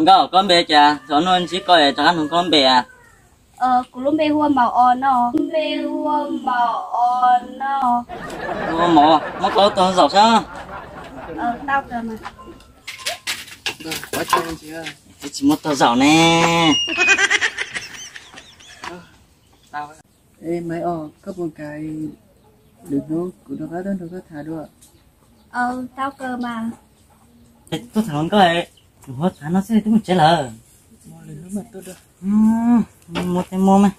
Nkauj, koj npe cas? Xyov nug ntsib koj es rov qab nug koj npe. Kuv lub npe hu ua Maum Os no. Lub npe hu ua Maum Os no. Hu ua Maum, muab koj lub taub hau zaum saib. Twb tsis muab taub hau zaum ne. Maiv Os, koj puas kam lwm hnub kuv rov qab tuaj nrog koj tham dua? Tuaj tham hluas nkauj, tus hluas tham no xwb twb mus tsev lawm. Muab tej muab mas.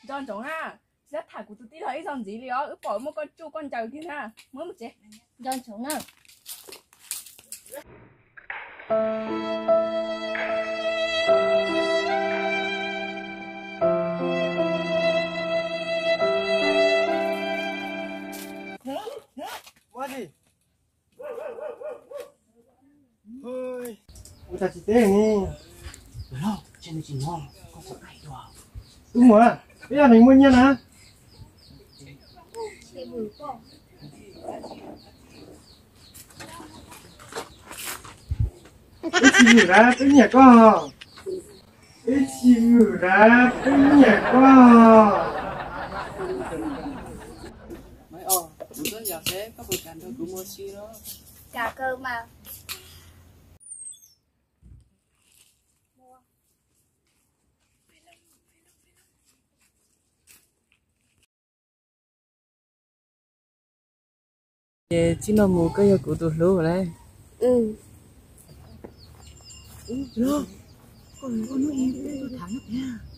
Nco ntsoov na, tsis txhob tham kuv tus tij laug ib zaug ntxiv li os, wb pom muab koj tsuj koj ncaws kiag na. Muab mus tsev. Nco ntsoov na. Ua cas tsis teb ne? Tub muam, peb yog neeg muaj nyiaj na. Ib txhis vwm na, peb nyiam koj. Ib txhis vwm na, peb nyiam koj. Maiv Os, kuv tuaj yos seb koj puas kam nrog kuv mus ua si los? Kam kawg mas. Ces txij no mus koj yog kuv tus hlub lawm.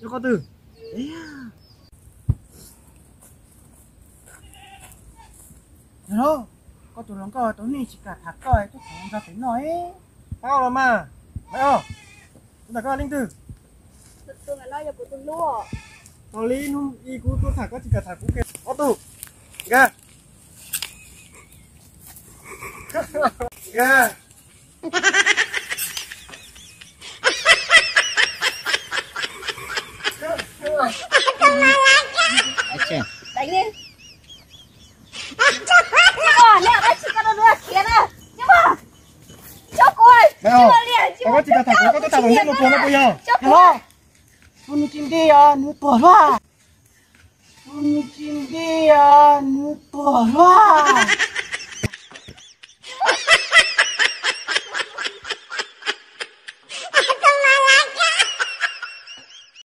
Yog koj twg? Yog koj tus hluas nkauj tau nej tsis kam tham koj tuaj tham nrog pem no. Pab los mas. Maiv Os, kuv tham koj leej twg? Tus ntawm no yog kuv tus hlub. Tos li hnub ib kuv tuaj tham koj tsis kam tham kuv ke. Ob tug, nkag, nkag. Deev li. Neb dab tsi koj dua dua khiav na. Tsis muaj. Tso kuv. Koj tsis kam tham kuv, koj tuaj tham tom ntej no puas no puas yog? Tso kuv. Tus nws tsis nti os, nws tuag luaj. Tus nws tsis nti os, nws tuag luaj.